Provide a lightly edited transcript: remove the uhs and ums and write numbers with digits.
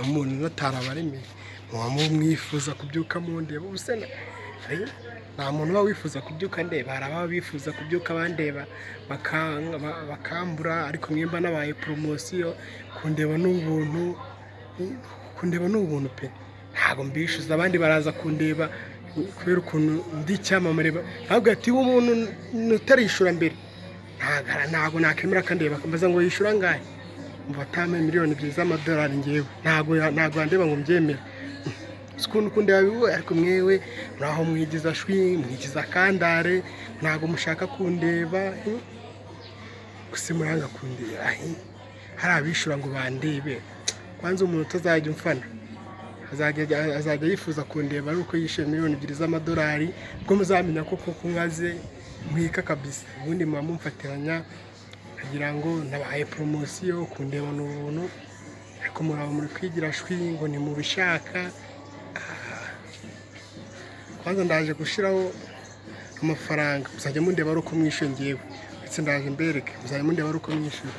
Umuntu natarabaremeye, muba mwifuza kubyuka mundeba. Ubu se nta muntu uba wifuza kubyuka ndeba. Hari ababa bifuza kubyuka bandeba bakambura, ariko mwemba nabaye poromosiyo. Kundeba ni ubuntu, kundeba ni ubuntu pe, ntabwo mbishyuza. Abandi baraza kundeba kubera ukuntu ndi icyamamare, ntabwo ati umuntu utarishyura mbere ntabwo nakemera akandeba. Mbaza ngo yishyura angahe? Umva, atampaye 2 miliyoni z'amadolari, ngewe ntabwo yandeba ngo mbyemere. Si ukuntu kundeba bigoye, ariko mwewe muraho mwigiza shwi, mwigiza kandare, ntabwo mushaka kundeba. Gusa muranga kundeba. Hari abishyura ngo bandebe. Kwanza umuntu utazajya umfana azajya yifuza kundeba ari uko yishyuye 2 miliyoni z'amadolari, ubwo muzamenya ko koko nkaze ntwika kabisa. Ubundi muba mumfatiranya nkagira ngo nabahaye poromosiyo, kundeba ni ubuntu, ariko muraba muri kwigira shwi ngo ntimubishaka. Kwanza ndaje gushyiraho amafaranga, muzajya mundeba ari uko mwishyuye ngewe, ndetse ndaje mbereke, muzajya mundeba ari uko mwishyuye.